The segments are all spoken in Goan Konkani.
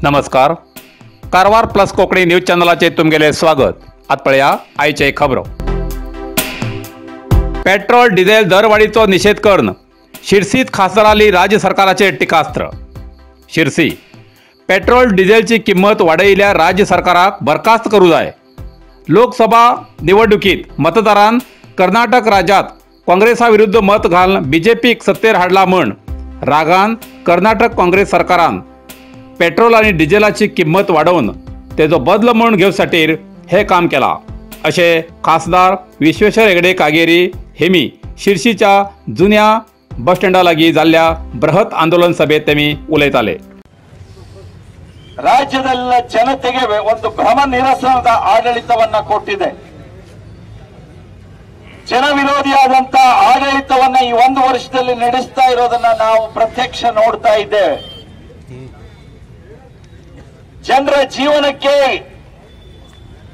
नमस्कार, कारवार प्लस कोंकणी न्यूज चॅनलाचे तुमगेले स्वागत। आत पळया आयचे खबरो। पेट्रोल डिझेल दरवाडीचो निषेध करून शिरसीत खासदाराली राज्य सरकाराचे टीकास्त्र। शिरसी पेट्रोल डिझेलची किंमत वाडयिल्ल्या राज्य सरकाराक बरखास्त करू जाय। लोकसभा निवडणुकीत मतदारान कर्नाटक राज्यात काँग्रेसा विरुद्ध मत घालून बीजेपीक सत्तेर हाडला म्हण रागान कर्नाटक काँग्रेस सरकारान पेट्रोल आणि डिझेलाची किंमत वाडोवन तेजो बदलो म्हणून घेवसाठी हे काम केला, असे खासदार विश्वेश्वर हेगडे कागेरी हेमी शिरसीच्या जुन्या बस स्टँडा लागीं जाल्ल्या बृहत आंदोलन सभेत तेमी उलयताले। ರಾಜ್ಯದಲ್ಲ ಜನತೆಗೆ ಒಂದು ಭ್ರಮ ನಿರಸನದ ಆಡಳಿತವನ್ನ ಕೊಟ್ಟಿದೆ. ಜನ ವಿರೋಧಿಯಾದಂತಹ ಆಡಳಿತವನ್ನ ಈ ಒಂದು ವರ್ಷದಲ್ಲಿ ನಡೆಸ್ತಾ ಇರೋದನ್ನ ನಾವು ಪ್ರತ್ಯಕ್ಷ ನೋಡ್ತಾ ಇದ್ದೇವೆ. ಜನರ ಜೀವನಕ್ಕೆ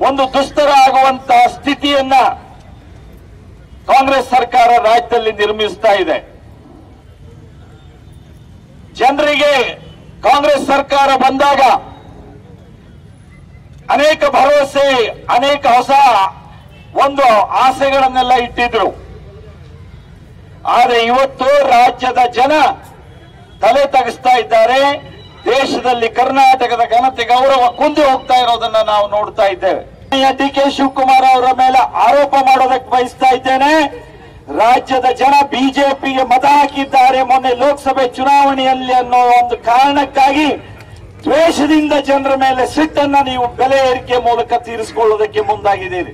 ಒಂದು ದುಸ್ತರ ಆಗುವಂತಹ ಸ್ಥಿತಿಯನ್ನ ಕಾಂಗ್ರೆಸ್ ಸರ್ಕಾರ ರಾಜ್ಯದಲ್ಲಿ ನಿರ್ಮಿಸ್ತಾ ಇದೆ. ಜನರಿಗೆ ಕಾಂಗ್ರೆಸ್ ಸರ್ಕಾರ ಬಂದಾಗ ಅನೇಕ ಭರವಸೆ, ಅನೇಕ ಹೊಸ ಒಂದು ಆಸೆಗಳನ್ನೆಲ್ಲ ಇಟ್ಟಿದ್ರು. ಆದರೆ ಇವತ್ತು ರಾಜ್ಯದ ಜನ ತಲೆ ತಗ್ಗಿಸ್ತಾ ಇದ್ದಾರೆ. ದೇಶದಲ್ಲಿ ಕರ್ನಾಟಕದ ಘನತೆ ಗೌರವ ಕುಂದಿ ಹೋಗ್ತಾ ಇರೋದನ್ನ ನಾವು ನೋಡ್ತಾ ಇದ್ದೇವೆ. ಡಿ ಕೆ ಶಿವಕುಮಾರ್ ಅವರ ಮೇಲೆ ಆರೋಪ ಮಾಡೋದಕ್ಕೆ ಬಯಸ್ತಾ ಇದ್ದೇನೆ. ರಾಜ್ಯದ ಜನ ಬಿಜೆಪಿಗೆ ಮತ ಹಾಕಿದ್ದಾರೆ ಮೊನ್ನೆ ಲೋಕಸಭೆ ಚುನಾವಣೆಯಲ್ಲಿ ಅನ್ನೋ ಒಂದು ಕಾರಣಕ್ಕಾಗಿ ದ್ವೇಷದಿಂದ ಜನರ ಮೇಲೆ ಸಿಟ್ಟನ್ನ ನೀವು ಬೆಲೆ ಏರಿಕೆ ಮೂಲಕ ತೀರಿಸಿಕೊಳ್ಳೋದಕ್ಕೆ ಮುಂದಾಗಿದ್ದೀರಿ.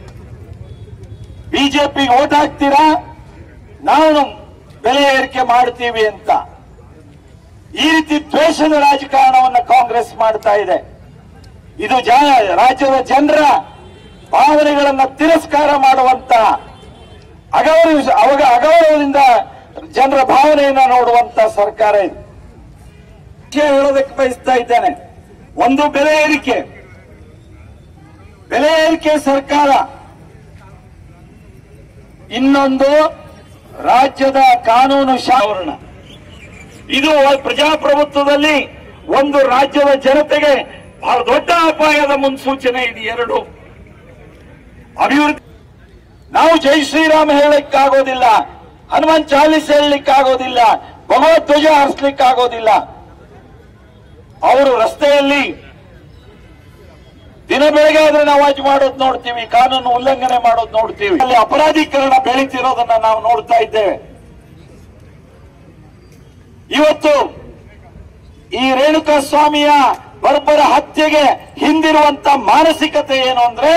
ಬಿಜೆಪಿಗೆ ಓಟ್ ಹಾಕ್ತೀರಾ, ನಾವು ಬೆಲೆ ಏರಿಕೆ ಮಾಡ್ತೀವಿ ಅಂತ ಈ ರೀತಿ ದ್ವೇಷದ ರಾಜಕಾರಣವನ್ನು ಕಾಂಗ್ರೆಸ್ ಮಾಡ್ತಾ ಇದೆ. ಇದು ರಾಜ್ಯದ ಜನರ ಭಾವನೆಗಳನ್ನ ತಿರಸ್ಕಾರ ಮಾಡುವಂತ, ಅಗೌರವದಿಂದ ಜನರ ಭಾವನೆಯನ್ನ ನೋಡುವಂತ ಸರ್ಕಾರ ಇದು. ಹೇಳೋದಕ್ಕೆ ಬಯಸ್ತಾ ಇದ್ದೇನೆ, ಒಂದು ಬೆಲೆ ಏರಿಕೆ, ಬೆಲೆ ಏರಿಕೆ ಸರ್ಕಾರ, ಇನ್ನೊಂದು ರಾಜ್ಯದ ಕಾನೂನು ಶಾವರಣ. ಇದು ಪ್ರಜಾಪ್ರಭುತ್ವದಲ್ಲಿ ಒಂದು ರಾಜ್ಯದ ಜನತೆಗೆ ಬಹಳ ದೊಡ್ಡ ಅಪಾಯದ ಮುನ್ಸೂಚನೆ. ಇದು ಎರಡು ಅಭಿವೃದ್ಧಿ. ನಾವು ಜೈ ಶ್ರೀರಾಮ್ ಹೇಳಲಿಕ್ಕಾಗೋದಿಲ್ಲ, ಹನುಮಾನ್ ಚಾಲೀಸ್ ಹೇಳಲಿಕ್ಕಾಗೋದಿಲ್ಲ, ಭಗವದ್ ಧ್ವಜ ಹಾರಿಸ್ಲಿಕ್ಕಾಗೋದಿಲ್ಲ. ಅವರು ರಸ್ತೆಯಲ್ಲಿ ದಿನ ಬೆಳಗಾದ್ರೆ ನವಾಜ್ ಮಾಡೋದು ನೋಡ್ತೀವಿ, ಕಾನೂನು ಉಲ್ಲಂಘನೆ ಮಾಡೋದು ನೋಡ್ತೀವಿ. ಅಲ್ಲಿ ಅಪರಾಧೀಕರಣ ಬೆಳೀತಿರೋದನ್ನ ನಾವು ನೋಡ್ತಾ ಇದ್ದೇವೆ. ಇವತ್ತು ಈ ರೇಣುಕಾ ಸ್ವಾಮಿಯ ಬರ್ಬರ ಹತ್ಯೆಗೆ ಹಿಂದಿರುವಂತ ಮಾನಸಿಕತೆ ಏನು ಅಂದ್ರೆ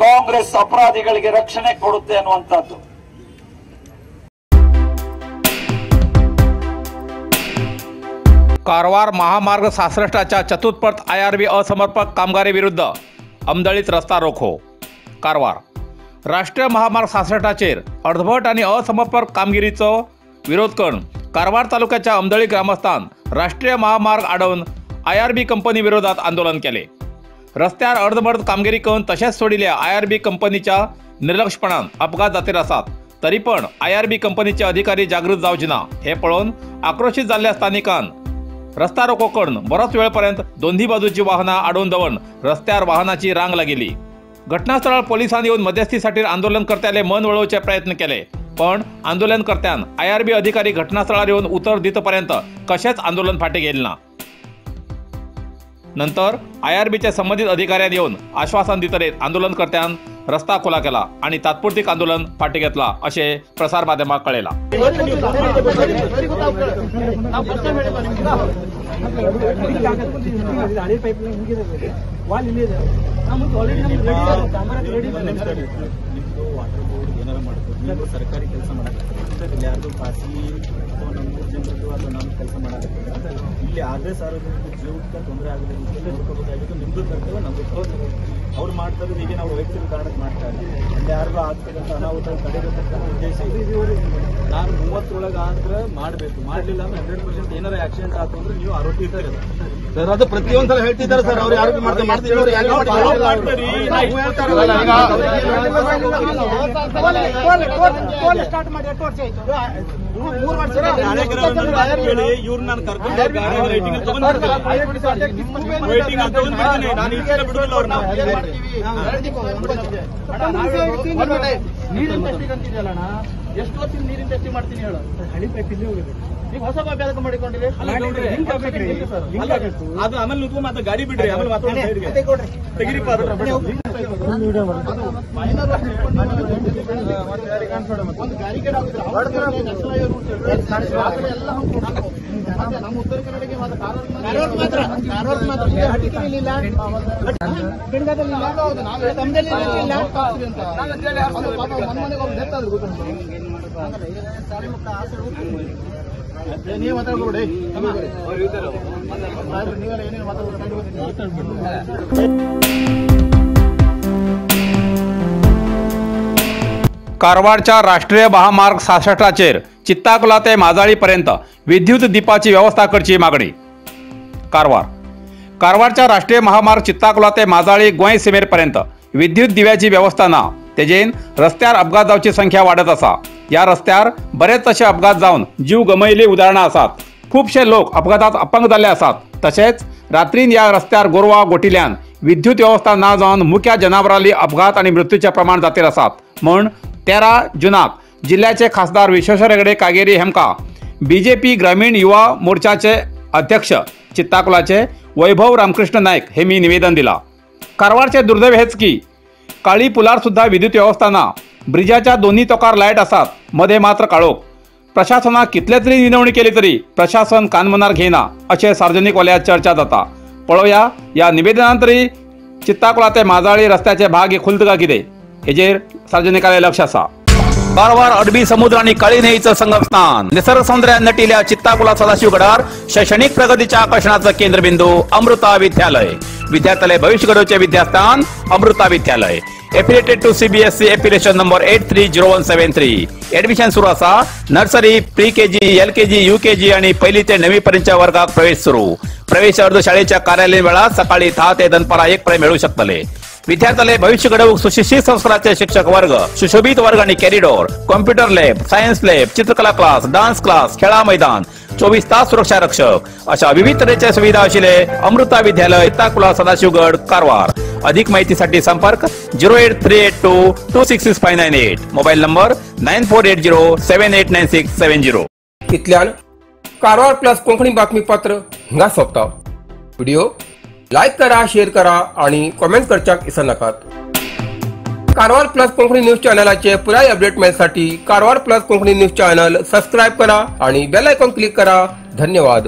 ಕಾಂಗ್ರೆಸ್ ಅಪರಾಧಿಗಳಿಗೆ ರಕ್ಷಣೆ ಕೊಡುತ್ತೆ ಅನ್ನುವಂಥದ್ದು. कारवार महामार्ग 66च्या चतुर्थपथ IRB असमर्पक कामगारी विरुद्ध अमदळीत रस्ता रोखो। कारवार राष्ट्रीय महामार्ग 66चेर अर्धवट आणि असमर्पक कामगिरीचो विरोध करून कारवार तालुक्याच्या अमदळी ग्रामस्थान राष्ट्रीय महामार्ग आडोवन IRB company विरोधात आंदोलन केले। रस्त्यार अर्धमर्ध कामगिरी करून तशेंच सोडिल्ल्या IRB कंपनीच्या निर्लक्षपणान अपघात जातीर आसात, तरी पण IRB कंपनीचे अधिकारी जागृत जावचे ना हे पळोवन आक्रोशीत जाल्ल्या स्थानिकान रस्ता रोको करून बरोच वेळपर्यंत दोन्ही बाजूची वाहनां आडोवन दवरून रस्त्यार वाहनाची रांग लागिल्ली। घटनास्थळार पोलिसांनी येवन मध्यस्थीसाठी आंदोलनकर्त्याले मन वळोवचे प्रयत्न केले, पण आंदोलनकर्त्यान IRB अधिकारी घटनास्थळार येवन उतर दितपर्यंत कशेंच आंदोलन फाटीं घेतलें ना। नंतर IRBच्या संबंधित अधिकाऱ्यांनी येवन आश्वासन दितरेत आंदोलनकर्त्यान रस्ता खुला केला आणि तात्पुरतीक आंदोलन फाटीं घेतला अशें प्रसार माध्यमाक कळयलां। ಸರ್ಕಾರಿ ಕೆಲಸ ಮಾಡಕ್ಕೆ ಯಾರ್ದು ಖಾಸಗಿ ಅಥವಾ ನಮ್ಮ ಜನರದ್ದು ಅಥವಾ ನಾನು ಕೆಲಸ ಮಾಡೋದಕ್ಕಿಲ್ಲ. ಇಲ್ಲಿ ಯಾವುದೇ ಸಾರ್ವಜನಿಕ ಜೀವಕ್ಕೆ ತೊಂದರೆ ಆಗದ ರೀತಿಯಲ್ಲಿ ನೋಡ್ಕೋಬೇಕಾಗಿತ್ತು. ನಿಮ್ಮದು ಕರ್ತವ್ಯ, ನಮ್ಮದು ಕರ್ತವ್ಯ. ಅವ್ರು ಮಾಡ್ತಾರೆ, ಈಗ ನಾವು ವೈಯಕ್ತಿಕ ಕಾರಣಕ್ಕೆ ಮಾಡ್ತಾ ಇಲ್ಲ. ಅಲ್ಲಿ ಯಾರಿಗೂ ಆಗ್ತಕ್ಕಂಥ ಅನಾಹುತ ತಡೆಗಟ್ಟಕ್ಕಂಥ ಉದ್ದೇಶ ಇದೆ. ನಾನು 30ರೊಳಗೆ ಆದ್ರೆ ಮಾಡಬೇಕು, ಮಾಡಲಿಲ್ಲ ಅಂದ್ರೆ 100% ಏನಾರ ಆಕ್ಸಿಡೆಂಟ್ ಆಯ್ತು ಅಂದ್ರೆ ನೀವು ಆರೋಪಿ ಇರ್ತೀರ ಸರ್. ಅದು ಪ್ರತಿಯೊಂದ್ಸಲ ಹೇಳ್ತಿದ್ದಾರೆ ಸರ್. ಅವ್ರು ಯಾರು ಮಾಡ್ತಾರೆ. ಇವ್ರು ನಾನು ಕರ್ಕೊಂಡು ರೈಟಿಂಗ್ ತಗೊಂಡ್ಬಿಡ್ತೀನಿ, ನಾನು ಈ ಸಲ ಬಿಡುದಿಲ್ಲ ಅವ್ರನ್ನ. ನೀರಿನ ಟೆಸ್ಟಿಂಗ್ ಅಂತಿದೆಯಲ್ಲ, ಎಷ್ಟು ವರ್ಷದಿಂದ ನೀರಿನ ಟೆಸ್ಟಿಂಗ್ ಮಾಡ್ತೀನಿ ಹೇಳು. ಹಳಿ ಪೈಪ್ ಇಲ್ಲಿ ಹೋಗಿದೆ, ಈಗ ಹೊಸ ಪೈಪ್ ಯಾಕೆ ಮಾಡಿಕೊಂಡಿರಿ? ಅದು ಆಮೇಲೆ ನಿಂತ್ಕೊ, ಮತ್ತೆ ಗಾಡಿ ಬಿಡ್ರಿ, ಆಮೇಲೆ ಮಾತಾಡೋಣ. ತೆಗಿರಿಪ್ಪ ಅದು. ನಮ್ಮ ಉತ್ತರ ಕನ್ನಡಕ್ಕೆ ನೀವು ಮಾತಾಡ್ಕೊಬೇಡಿ, ನೀವೆಲ್ಲ ಏನೇನು ಮಾತಾಡ್ಬೇಕು. कारवारच्या राष्ट्रीय महामार्ग 66 चित्ताकुला ते माजाळीपर्यंत विद्युत दीपाची व्यवस्था करची मागणी. कारवार कारवारच्या राष्ट्रीय महामार्ग चित्ताकुला ते माजाळी गोंय सीमेरपर्यंत विद्युत दिव्याची व्यवस्था ना, तेजेन रस्त्यार अपघात जावची संख्या वाडत आसा. ह्या रस्त्यार बरेच तशे अपघात जावन जीव गमयिल्ली उदाहरणां आसात. खुबशे लोक अपघातात अपंग जाल्ले आसात. तशेंच रात्रीन ह्या रस्त्यार गोरवां गोठिल्ल्यान विद्युत व्यवस्था ना जावन मुख्या जनावरांनी अपघात आनी मृत्यूचें प्रमाण जातीर आसात. म्हूण 13 जुनाक जिल्ल्याचे खासदार विश्वेश्वर हेगडे कागेरी हेमका बीजेपी ग्रामीण युवा मोर्चाचे अध्यक्ष चित्ताकुलाचे वैभव रामकृष्ण नायक हे मी निवेदन दिला. कारवारचे दुर्दैव हेच की काळी पुलार सुद्धा विद्युत व्यवस्था ना, ब्रिजाच्या दोन्ही तोकार लायट आसात, मध्ये मात्र काळोख. प्रशासनाक कितले तरी विनवणी केली तरी प्रशासन कानमनार घेयना अशें सार्वजनिक वलयात चर्चा जाता. पळोवया ह्या निवेदनान तरी चित्ताकुला ते माजाळी रस्त्याचे भाग खुलता काय कितें हेजेर सार्वजनिकांचें लक्ष आसा. कारवार अरबी समुद्र आणि काळी न्हंयेचं संगमस्थान, निसर्ग सौंदर्यान नटिल्या चित्ताकुला सदाशिवगडार शैक्षणिक प्रगतीच्या आकर्षणाचं केंद्रबिंदू अमृता विद्यालय. विद्यार्थ्याले भविष्य घडवचे विद्यास्थान Amrita Vidyalaya. Affiliated to CBSE affiliation number 830173. Admission सुरू आसा. Nursery, pre KG, LKG, UKG आणि पहिली ते 9वी पर्यंतच्या वर्गात प्रवेश सुरू. प्रवेश अर्ज शाळेच्या कार्यालयीन वेळात सकाळी 10 ते दनपारा 1 पर्यंत मिळू शकतले. विद्यार्थ्याले भविष्य घडवूक सुशिक्षित संस्काराचे शिक्षक वर्ग, सुशोभित वर्ग आणि corridor, computer lab, science lab, चित्रकला क्लास, डान्स क्लास, खेळा मैदान, 24 तास सुरक्षा रक्षक अशा विविध तऱ्हेच्या सुविधा आशिल्ले अमृता विद्यालय, चित्ताकुला, सदाशिवगड, कारवार. अधिक माहितीसाठी संपर्क 08382 266598, मोबाईल नंबर 9480 789670. इतल्यान कारवार प्लस कोंकणी बातमीपत्र हांगा सोंपता. व्हिडिओ लायक करा, शेअर करा आणि कॉमेंट करच्याक विसरनाकात. कारवार प्लस कोंकणी न्यूज चॅनलाचे पुराय update मेळसाठी Karwar plus Konkani news channel subscribe करा आणि बेल आयकॉन क्लिक करा. धन्यवाद.